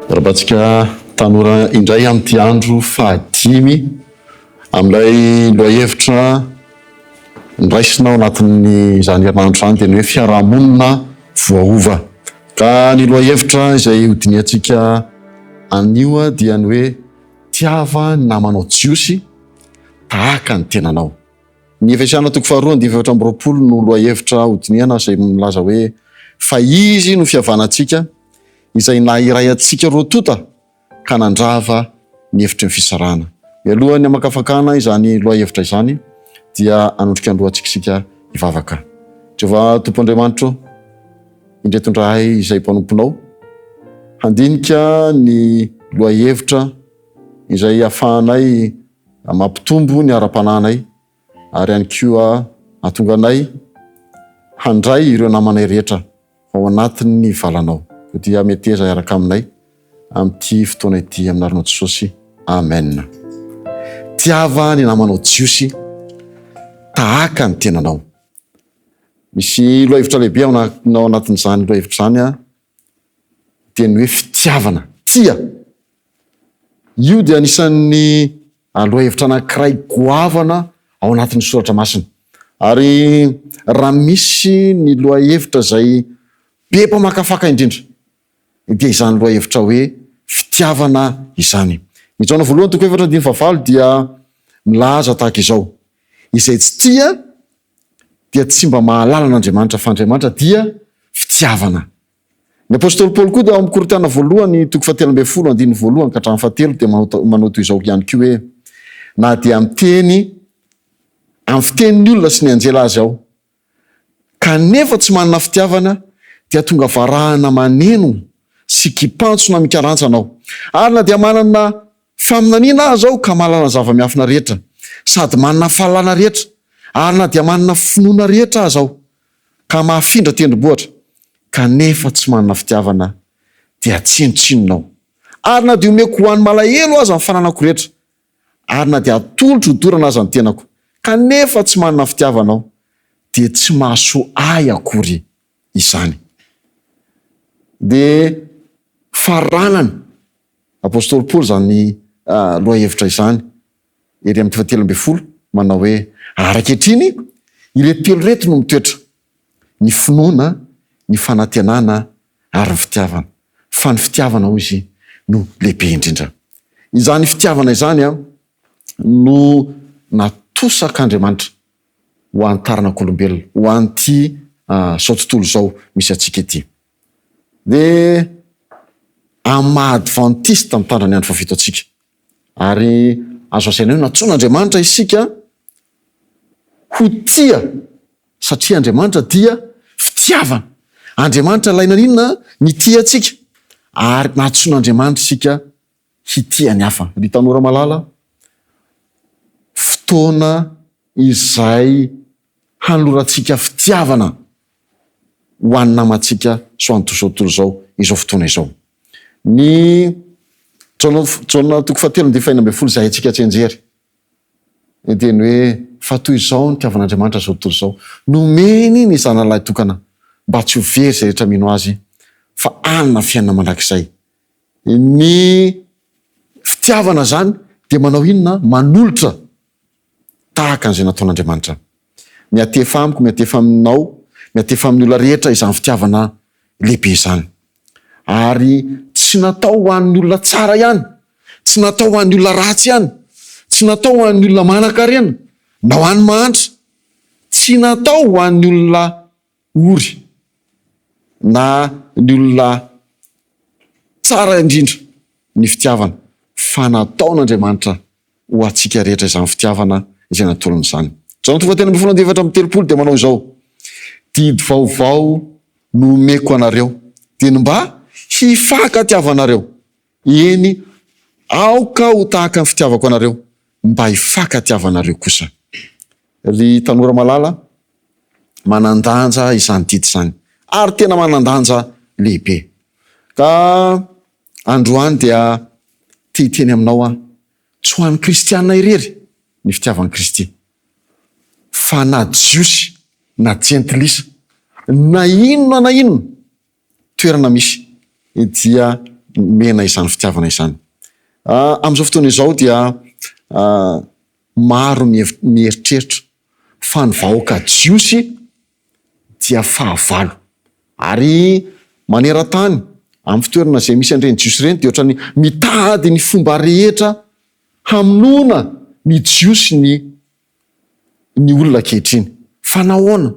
Miarahaba antsika tanora indray amin'ity andro fahadimy amin'ilay lohahevitra noraisina ao anatin'izany herinandro izany dia ny hoe fiarahamonina voaova. Ka ny lohahevitra izay hodinihantsika anio dia ny hoe tiava ny namanao jiosy tahaka ny tenanao. Ny Efesiana toko faharoa andininy faha-24 no lohahevitra hodinihana izay milaza hoe fa izy no fihavanantsika izay naha iray antsika roa tonta ka nandrava ny efitry ny fisarahana. Mialohan'ny hamakafakana izany lohahevitra izany dia hanondrika ny lohantsika isika hivavaka. Jehovah Tompo Andriamanitro, indreto indrahay izay mpanomponao handinika ny lohahevitra izay ahafahanay mampitombo ny ara-panahinay ary ihany koa hahatonga anay handray ireo namanay rehetra ao anatin'ny valanao. Koa dia meteza hiaraka aminay amin'ity fotoana ity amin'ny anaranao Jesosy. Amen. Tiava ny namanao Jiosy tahaka ny tenanao. Misy lohahevitra lehibe ao anatin'izany lohahevitra izany dia ny hoe fitiavana. Tia. Io dia anisan'ny lohahevitra anankiray goavana ao anatin'ny soratra masina. Ary raha misy ny lohahevitra izay be mpamakafaka indrindra dia izany lohahevitra hoe fitiavana izany. Ny Jaona voalohany toko efatra andininy fahavalo dia milaza tahaka izao, Izay tsy tia dia tsy mba mahalala an'Andriamanitra fa Andriamanitra dia fitiavana. Ny apostoly Paoly koa dia ao amin'ny Korintiana voalohany toko fahatelo ambin'ny folo andininy voalohany ka hatramin'ny fahatelo dia manao toy izao ihany koa hoe, Na dia miteny amin'ny fitenin'ny olona sy ny anjely aza aho, kanefa tsy manana fitiavana, dia tonga varahana maneno sy kipantsona mikarantsana aho. Ary na dia manana faminaniana aza aho ka mahalala ny zava-miafina rehetra, sady manana fahalalana rehetra, ary na dia manana finoana rehetra aza aho, ka mahafindra tendrombohitra, kanefa tsy manana fitiavana, dia tsinontsinona aho. Ary na dia omeko ho an'ny malahelo aza ny fananako rehetra, ary na dia atolotro hodorana aza ny tenako, kanefa tsy manana fitiavana aho, dia tsy mahasoa ahy akory izany. Dia faranany Apostoly Paoly izany lohahevitra izany ery amin'ny fahatelo ambin'ny folo manao hoe, Ary ankehitriny ireto telo ireto no mitoetra, ny finoana, ny fanantenana ary ny fitiavana. Fa ny fitiavana, hoy izy, no lehibe indrindra. Izany fitiavana izany no natosak'Andriamanitra ho an'ny taranak'olombelona, ho an'ity izao tontolo izao misy antsika ity. Dia amin'ny maha advantista mitandra ny andro fahafito antsika. Ary azo lazaina hoe nantsoin'Andriamanitra isika ho tia satria Andriamanitra dia fitiavana. Andriamanitra ilay naninona? Nitia antsika. Ary nantsoin'Andriamanitra isika hitia ny hafa. Ry tanora malala, fotoana izay hanolorantsika fitiavana ho an'ny namantsika sy ho an'izao tontolo izao izao fotoana izao. Ny Jaona, Jaona toko fahatelo andininy fahenina ambin'ny folo izay haintsika tsianjery dia ny hoe fa toy izao ny fitiavan'Andriamanitra izao tontolo izao, nomeny ny Zanany lahitokana mba tsy ho very izay rehetra mino Azy fa hanana fiainana mandrakizay. Ny fitiavana izany dia manao inona? Manolotra tahaka an'izay nataon'Andriamanitra. Miantefa amiko, miantefa aminao, miantefa amin'ny olona rehetra izany fitiavana lehibe izany. Ary tsy natao ho an'ny olona tsara ihany, tsy natao ho an'ny olona ratsy ihany, tsy natao ho an'ny olona manan-karena na ho an'ny mahantra, tsy natao ho an'ny olona ory na ny olona tsara indrindra ny fitiavana fa nataon'Andriamanitra ho antsika rehetra izany fitiavana izay natolony izany. Jaona toko fahatelo ambin'ny folo andininy 34 dia manao izao, Didy vaovao no omeko anareo, dia ny mba hifankatiavanareo. Eny, aoka ho tahaka ny fitiavako anareo, mba hifankatiavanareo kosa. Ry tanora malala, manan-danja izany didy izany, ary tena manan-danja lehibe. Ka androany dia te hiteny aminao aho, tsy ho an'ny kristiana irery ny fitiavan'i Kristy, fa na Jiosy na Jentilisa, na inona na inona toerana misy, dia. nomena izany fitiavana izany. Amin'izao fotoana izao dia maro ny mieritreritra fa ny vahoaka jiosy dia fahavalo. Ary maneran-tany, amin'ny fitoerana izay misy an'ireny jiosy ireny dia ohatran'ny mitady ny fomba rehetra hamonoana ny jiosy ny ny olona ankehitriny. Fa nahoana?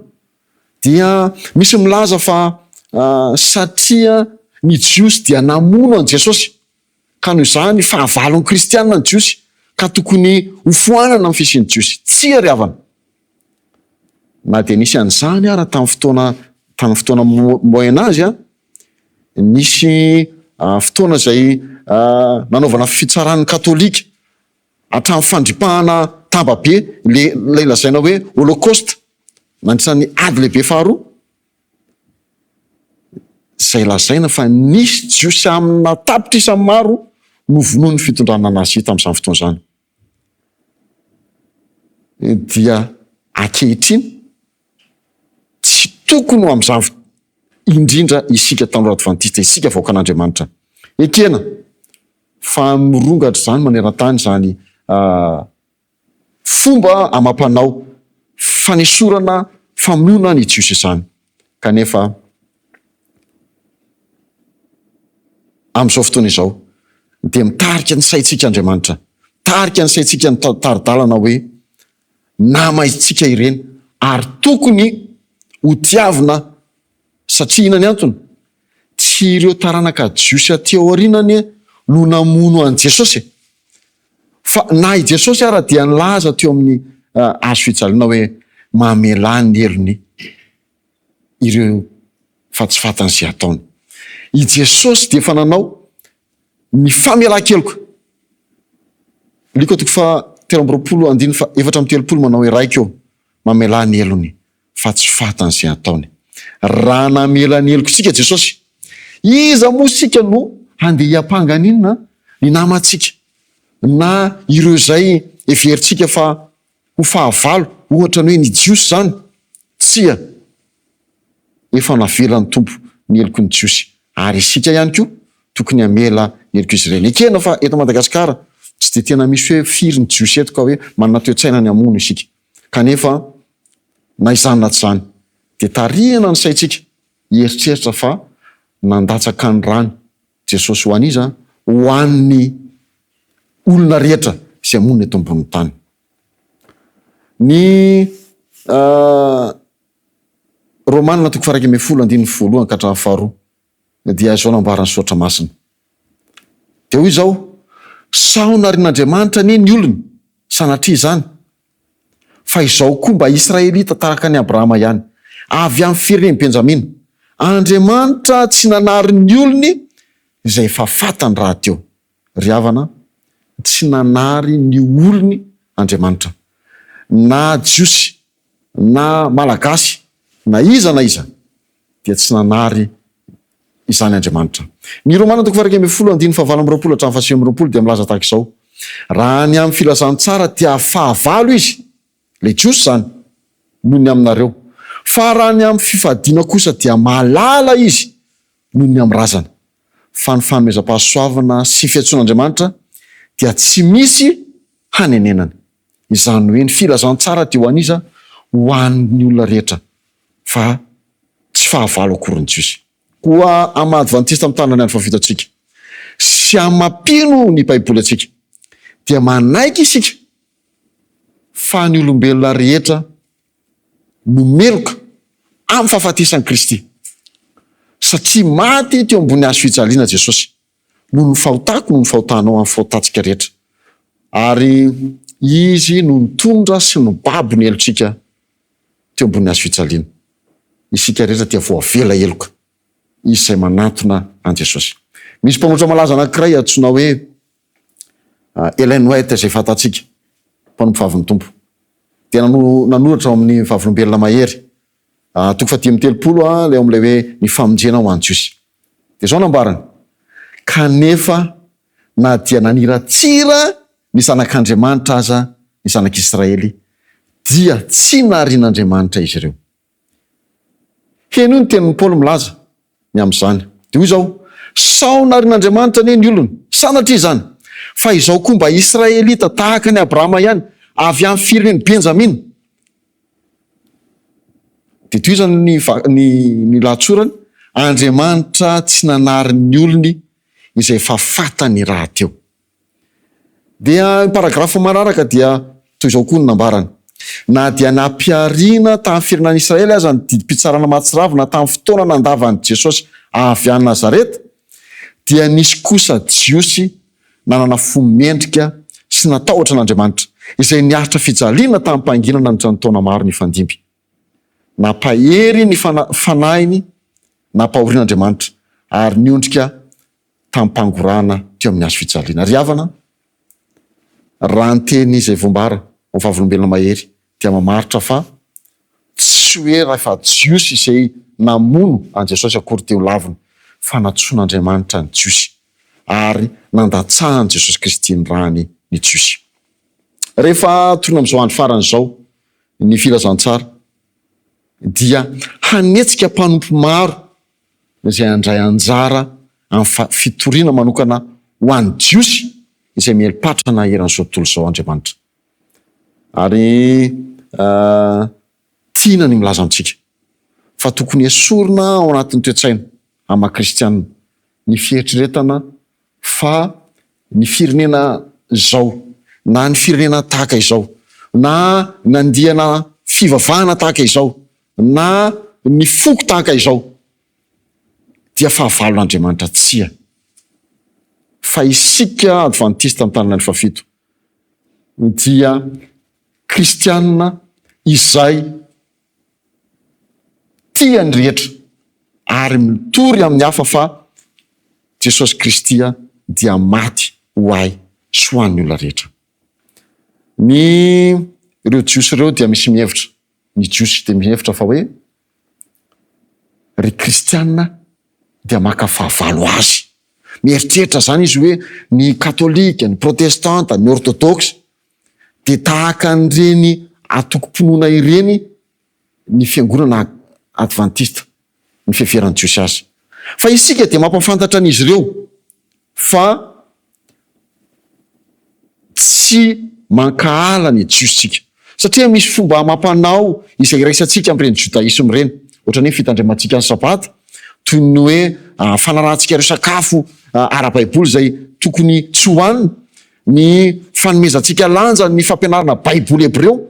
Dia misy milaza fa satria ny Jiosy dia namono an'i Jesosy, ka noho izany fahavalon'ny Kristianina ny Jiosy, ka tokony hofoanana ny fisian'ny Jiosy. Tsia ry havana! Na dia nisy an'izany ara tamin'ny fotoana tamin'ny fotoana Moyen Age, nisy fotoana izay nanaovana fitsaran'ny Katolika hatramin'ny fandripahana tambabe ilay lazaina hoe Holocauste nandritra ny ady lehibe faharoa, izay lazaina fa nisy Jiosy amina tapitrisa maro novonoin'ny fitondrana Nazi tamin'izany fotoana izany. Dia ankehitriny tsy tokony ho amin'izany indrindra isika tanora advantista, isika vahoakan'Andriamanitra. Ekena fa mirongatra izany maneran-tany izany fomba amam-panao fanesorana famonoana ny Jiosy izany. Kanefa amin'izao fotoana izao dia mitarika ny saintsika Andriamanitra, mitarika ny saintsika ny tari-dalana hoe namantsika ireny ary tokony ho tiavina satria inona ny antony? Tsy ireo taranaka jiosy aty aoriana anie no namono an'i Jesosy e! Fa na i Jesosy ara dia nilaza teo amin'ny hazo fijaliana hoe mamelà ny helony ireo fa tsy fantany izay ataony. I Jesosy dia efa nanao ny famelan-keloka. Lioka toko faha 23 andininy faha 34 manao hoe Raiko ô, mamelà ny helony fa tsy fantany izay ataony. Raha namela ny helokintsika Jesosy, iza moa isika no handeha hiampanga an'inona ny namantsika na ireo izay heverintsika fa ho fahavalo, ohatra ny hoe ny Jiosy izany? Tsia. Efa navelan'ny Tompo ny heloky ny Jiosy, ary isika ihany koa tokony hamela ny helok'izy ireny. Ekena fa eto Madagasikara tsy dia tena misy hoe firy ny Jiosy eto ka hoe manana toe-tsaina ny hamono isika. Kanefa na izany na tsy izany dia tarihina ny saintsika hieritreritra fa nandatsaka ny rany Jesosy ho an'iza? Ho an'ny olona rehetra izay monina eto ambonin'ny tany. Ny Romana toko faha 11 andininy voalohany ka hatramin'ny faharoa dia izao nambaran'ny Soratra Masina. Dia hoy izao, Sao narian'Andriamanitra anie ny olony, sanatria izany, fa izao koa mba Israelita tahaka an'i Abrahama ihany, avy amin'ny firenen'i Benjamina. Andriamanitra tsy nanary ny olony izay efa fantany rahateo. Ry havana, tsy nanary ny olony Andriamanitra. Na Jiosy, na Malagasy, na iza na iza, dia tsy nanary izany Andriamanitra. Ny Romana toko faha-11 andininy faha-28 hatramin'ny faha-29 dia milaza tahaka izao, Raha ny amin'ny filazantsara dia fahavalo izy, ilay Jiosy izany, noho ny aminareo, fa raha ny amin'ny fifadiana kosa dia malala izy noho ny amin'ny razana. Fa ny fanomezam-pahasoavana sy fiantsoan'Andriamanitra dia tsy misy hanenenana. Izany hoe ny filazantsara dia ho an'iza? Ho an'ny olona rehetra, fa tsy fahavalo akory ny Jiosy. Koa amin'ny maha Advantista mitandrina ny andro fahafito antsika, sy amin'ny maha mpino ny Baiboly antsika, dia manaiky isika fa ny olombelona rehetra no meloka amin'ny fahafatesan'i Kristy, satria maty teo ambony hazo fijaliana Jesosy, noho ny fahotako, noho ny fahotanao, amin'ny fahotantsika rehetra. Ary Izy no nitondra sy nibabo ny helotsika teo ambony hazo fijaliana. Isika rehetra dia voavela heloka, izay manantona an'i Jesosy. Misy mpanoratra malaza anankiray antsoina hoe Ellen White izay fantatsika, mpanompovavin'ny Tompo, dia nanoratra ao amin'ny Vavolombelona Mahery, toko faha-35, ilay ao amin'ilay hoe Ny Famonjena ho an'ny Jiosy. Dia izao nambarany, Kanefa na dia naniratsira ny Zanak'Andriamanitra aza ny Zanak'Israely, dia tsy narian'Andriamanitra izy ireo. Henoy ny tenin'i Paoly milaza ny amin'izany. Dia hoy izao, Sao narin'Andriamanitra anie ny olony? Sanatria izany! Fa izaho koa mba Israelita tahaka an'i Abrahama ihany, avy amin'ny firenen'i Benjamina. Dia tohizany ny ny ny lahatsorany, Andriamanitra tsy nanary ny olony izay efa fantany rahateo. Dia ny paragrafy manaraka dia toy izao koa ny nambarany, Na dia nampiharina tamin'ny firenan'i Israely aza ny didim-pitsarana mahatsiravina tamin'ny fotoana nandavan'i Jesosy avy any Nazareta, dia nisy kosa Jiosy nanana fo mendrika sy natahotra an'Andriamanitra, izay niaritra fijaliana tamim-pahanginana nandritra ny taona maro nifandimby. Nampahery ny fanahiny nampahorian'Andriamanitra, ary niondrika tamim-pangorahana teo amin'ny hazo fijaliana. Ry havana, raha ny teny izay voambara ho vavolombelona mahery dia mamaritra fa tsy hoe rehefa Jiosy izay namono an'i Jesosy akory dia ho laviny, fa nantsoin'Andriamanitra ny Jiosy ary nandatsahan'i Jesosy Kristy ny rany ny Jiosy. Rehefa tonga amin'izao andro farany izao ny filazantsara dia hanetsika mpanompo maro izay handray anjara amin'ny fitoriana manokana ho an'ny Jiosy izay mieli-patrana eran'izao tontolo izao Andriamanitra. Ary tiana ny milaza amintsika fa tokony esorina ao anatin'ny toe-tsaina amin'ny maha kristianina ny fieritreretana fa ny firenena izao na ny firenena tahaka izao na nandiana fivavahana tahaka izao na ny foko tahaka izao dia fahavalon'Andriamanitra tsia fa isika advantista Antananarivo fahafito dia kristianina izay tia ny rehetra ary mitory amin'ny hafa fa Jesosy Kristy dia maty ho ahy sy ho an'ny olona rehetra. Ny ireo Jiosy ireo dia misy mihevitra Ny Jiosy dia mihevitra fa hoe ry Kristiana dia maka fahavalo azy. Mieritreritra izany izy hoe ny Katolika, ny Protestanta, ny Ortodoksa dia tahaka an'ireny antokom-pinoana ireny ny fiangonana advantista, ny fiheveran'ny Jiosy azy. Fa isika dia mampahafantatra an'izy ireo fa tsy mankahala ny Jiosy isika, satria misy fomba amam-panao izay iraisantsika amin'ireny Judaisme ireny, ohatran'ny hoe fitandremantsika ny Sabata, toy ny hoe fanarahantsika ireo sakafo ara-baiboly izay tokony tsy hohanina, ny fanomezantsika lanja ny fampianarana Baiboly hebreo,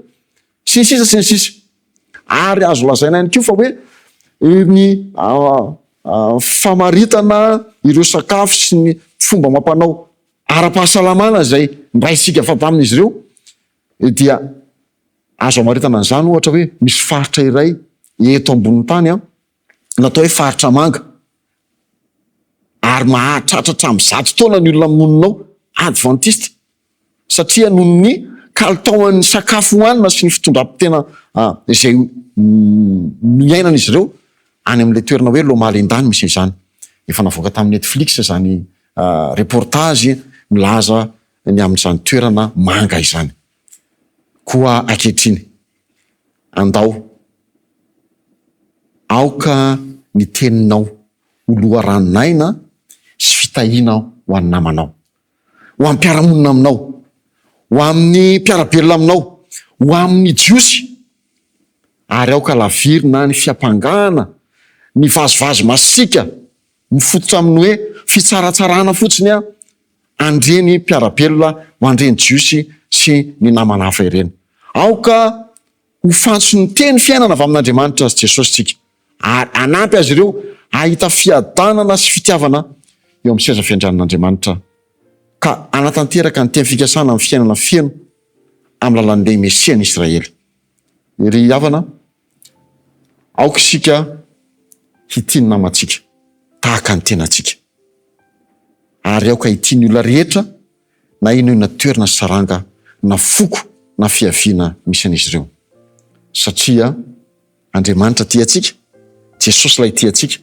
Sy ny sisa sy ny sisa. Ary azo lazaina ihany koa fa hoe ny famaritana ireo sakafo sy ny fomba amam-panao ara-pahasalamana izay niraisintsika avy tamin'izy ireo dia azo amaritana an'izany ohatra hoe misy faritra iray eto ambonin'ny tany natao hoe faritra manga ary mahatratra hatramin'ny 100 taona ny olona monina ao, advantista, satria noho ny kalitaon'ny sakafo hohanina sy ny fitondram-tena izay niainan'izy ireo any amin'ilay toerana hoe Loma Linda no misy an'izany. Efa navoaka tamin'ny Netflix izany reportage milaza ny amin'izany toerana manga izany. Koa ankehitriny, andao, aoka ny teninao ho loharanon'aina sy fitahiana ho an'ny namanao. Ho amin'ny mpiara-monina aminao, ho amin'ny mpiara-belona aminao, ho amin'ny Jiosy, ary aoka lavirina ny fiampangana, ny vazivazy masiaka mifototra amin'ny hoe fitsaratsarana fotsiny an'ireny mpiara-belona ho an'ireny Jiosy sy ny namana hafa ireny. Aoka ho fantson'ny teny fiainana avy amin'Andriamanitra sy Jesosy isika. ary hanampy azy ireo hahita fiadanana sy fitiavana eo amin'ny seza fiandrianan'Andriamanitra, ka hanatanteraka ny teny fikasana amin'ny fiainana feno amin'ny lalan'ilay Mesian'i Israely. Ry havana, aoka isika hitia ny namantsika tahaka ny tenantsika, ary aoka hitia ny olona rehetra na inona toerana sy saranga na foko na fiaviana misy an'izy ireo, satria Andriamanitra tia antsika, Jesosy ilay tia antsika,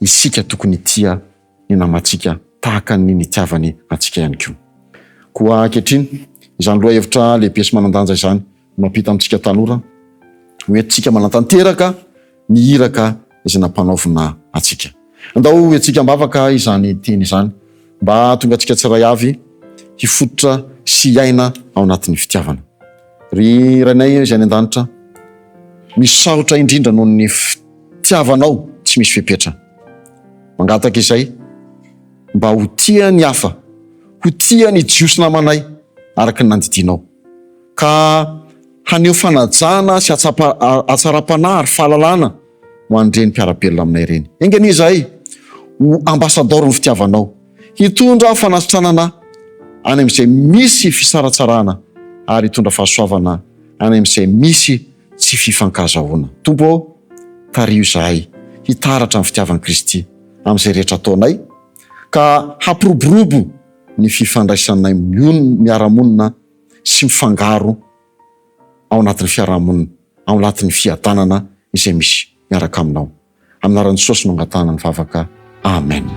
isika tokony hitia ny namantsika tahaka ny nitiavany antsika ihany koa. Koa ankehitriny, izany lohahevitra lehibe sy manan-danja izany no mampita amintsika tanora ho entintsika manatanteraka ny iraka izay nampanaovina antsika. Andao hoentsika am-bavaka izany teny izany mba hahatonga antsika tsiray avy hifototra sy hiaina ao anatin'ny fitiavana. Ry Rainay izay any an-danitra, misaotra indrindra noho ny fitiavanao tsy misy fepetra. Mangataka izay mba ho tia ny hafa, ho tia ny Jiosy namanay araka ny nandidianao, ka haneho fanajana sy hatsaram-panahy ary fahalalana ho an'ireny mpiara-belona aminay ireny. Enga anie izahay ho ambasadaoron'ny fitiavanao, hitondra fanasitranana any amin'izay misy fisaratsarahana ary hitondra fahasoavana any amin'izay misy tsy fifankazahoana. Tompo ô, tariho izahay hitaratra ny fitiavan'i Kristy amin'izay rehetra ataonay, ka hampiroborobo ny fifandraisanay miara-monina sy mifangaro ao anatin'ny fiarahamonina, ao anatin'ny fiadanana izay misy miaraka aminao. Amin'ny anaran'i Jesosy no angatahana ny vavaka. Amen.